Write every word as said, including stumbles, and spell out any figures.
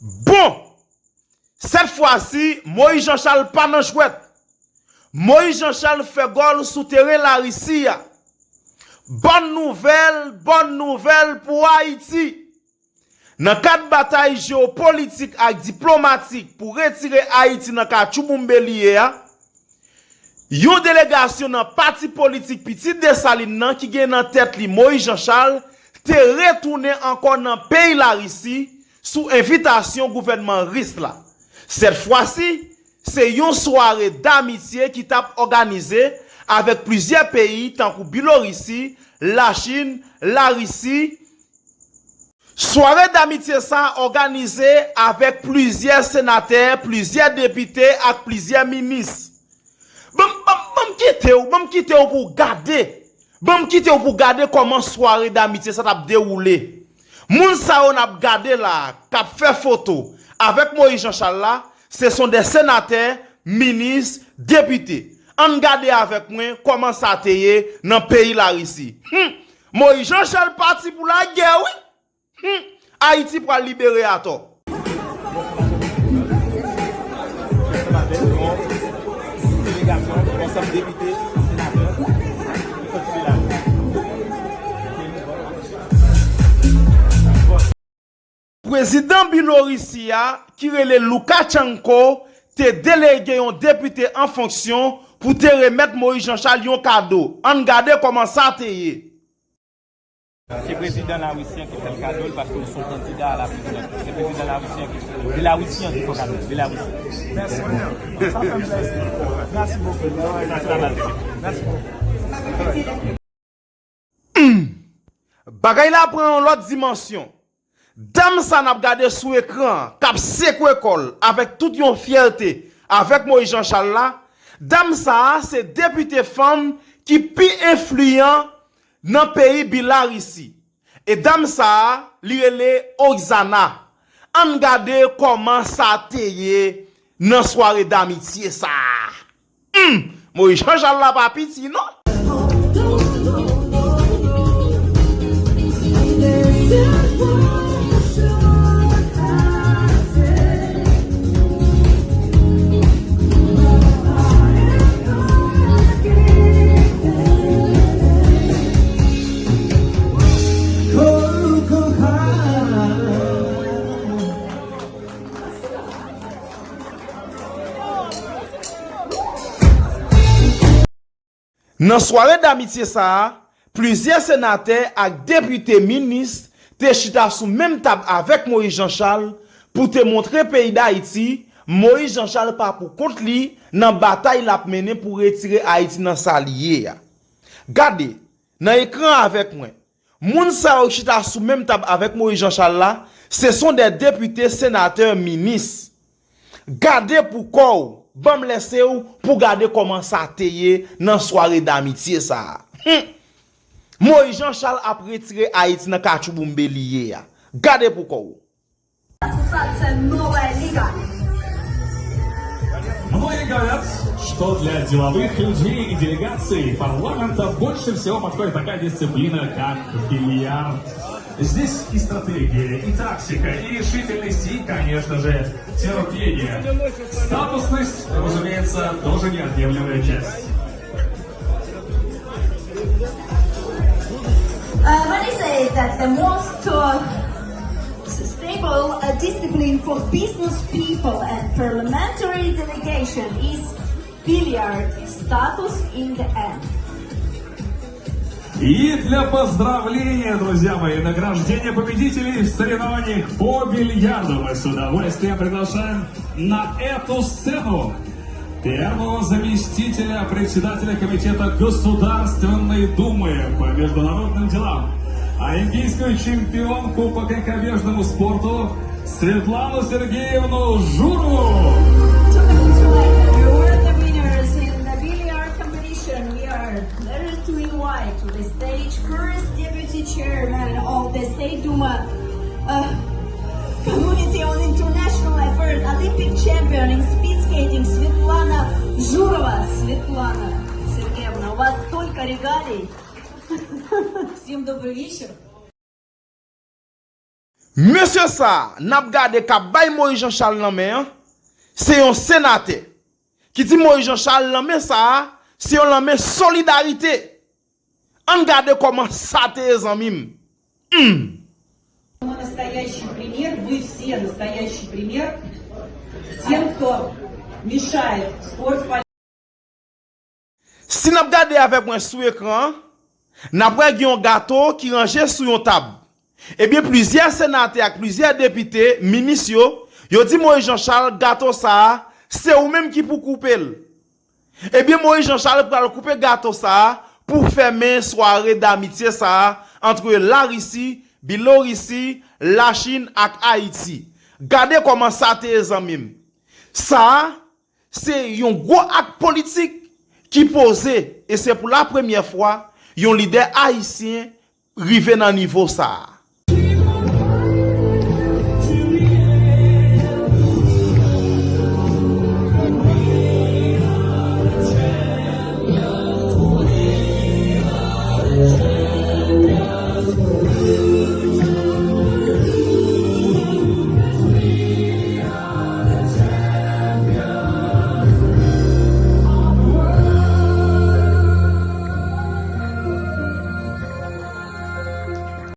Bon! Sèt fwa si, Moïse Jean Charles pa nan jwèt. Moïse Jean Charles fè gòl sou teren Larisi a. Bòn nouvèl, bòn nouvèl pou Ayiti. Nan kad batay jewopolitik ak diplomatik pou retire Ayiti nan katchouboumbe li ye a, yon delegasyon nan pati politik Pitit Desalin nan ki gen nan tèt li Moïse Jean Charles te retounen ankò nan peyi Larisi sou envitasyon gouvènman ris la. Sèt fwa si, se yon sware damitye ki t ap òganize avèk plizyè peyi tankou Bilorisi, Lachin, Larisi, Sware damitye sa a òganize avèk plizyè senatè, plizyè depite ak plizyè minis. Ban m, ban m, ban m kite w, ban m kite w pou w gade. Ban m kite w pou w gade kòman sware damitye sa t ap dewoule. Moun sa yo n ap gade la a, k ap fè foto avèk Moïse Jean Charles la, se son de senatè, minis, depite. Ann gade avèk mwen kòman sa te ye nan peyi Larisi. Hum! Moïse Jean Charles pati pou lagè, wi! Hum! Ayiti pral libere atò. Prezidan Bilorisi a, ki rele Lukashenko, te delege yon depite an fonksyon pou te remèt Moïse Jean Charles yon kado. Ann gade kòman sa te ye. Se prezidan Larisi an ki fè l kado l paske l se yon kandida a la prezidans. Se prezidan Larisi an ki, se Larisi an ki fè kado l. Se Larisi. Mèsi bokou. Sa fè m plezi. Mèsi bokou. Mèsi bokou. Bagay la pran yon lòt dimansyon. Dam sa n ap gade sou ekran an, k ap sekwe kò l avèk tout yon fyète avèk Moïse Jean Charles la, dam sa a se depite fanm ki pi enfliyan nan peyi Bilarisi. E dam sa a, li rele Oksana. Ann gade kòman sa te ye nan sware damitye sa a. Hum! Moïse Jean Charles la pa piti, non! Nan sware damitye sa a, plizyè senatè ak depite minis te chita sou menm tab avèk Moïse Jean Charles pou te montre peyi Dayiti, Moïse Jean Charles pa pou kont li nan batay l ap mennen pou retire Ayiti nan sa li ye a. Gade, nan ekran avèk mwen, moun sa yo ki chita sou menm tab avèk Moïse Jean Charles la, se son de depite, senatè, minis. Gade pou kò w, ban m lèse w pou gade kòman sa te ye nan sware damitye sa a. Hum! Moïse Jean Charles ap retire Ayiti nan katchouboumbe li ye a. Gade pou kò w. Многие говорят, что для деловых людей и делегаций парламента больше всего подходит такая дисциплина, как бильярд. Здесь и стратегия, и тактика, и решительность, и, конечно же, терпение. Статусность, разумеется, тоже неотъемлемая часть. Uh, many say that the most uh, stable uh, discipline for business people and parliamentary delegation is billiard status in the end. И для поздравления, друзья мои, награждения победителей в соревнованиях по бильярду мы с удовольствием приглашаем на эту сцену первого заместителя председателя Комитета Государственной Думы по международным делам, олимпийскую чемпионку по конькобежному спорту Светлану Сергеевну Журову. To congratulate the award winners in the billiard competition, we are very to invite to the stage first deputy chairman of the State Duma uh, Committee on International Affairs, Olympic champion in speed skating, Светлана Журова. Светлана Сергеевна, у вас столько регалий. Всем добрый вечер. Mesye sa a n ap gade k ap bay Moïse Jean Charles lanmen an, se yon senatè ki di Moïse Jean Charles lanmen sa a se yon lanmen solidarite. Ann gade kòman sa te ye, zanmi m. Hmm. Настоящий пример, вы все настоящий пример тем, кто мешает спорт. Si n ap gade avèk mwen sou ekran an, n ap wè gen yon gato ki ranje sou yon tab. Ebyen, plizyè senatè ak plizyè depite, minis yo, yo di Moïse Jean Charles gato sa a, se ou menm ki pou koupe l. Ebyen, Moïse Jean Charles pral koupe gato sa a pou fèmen sware damitye sa a antre Larisi, Bilorisi, Lachin ak Ayiti. Gade kòman sa te ye, zanmi m. Sa a, se yon gwo ak politik ki poze, e se pou la premyè fwa yon lidè ayisyen rive nan nivo sa a.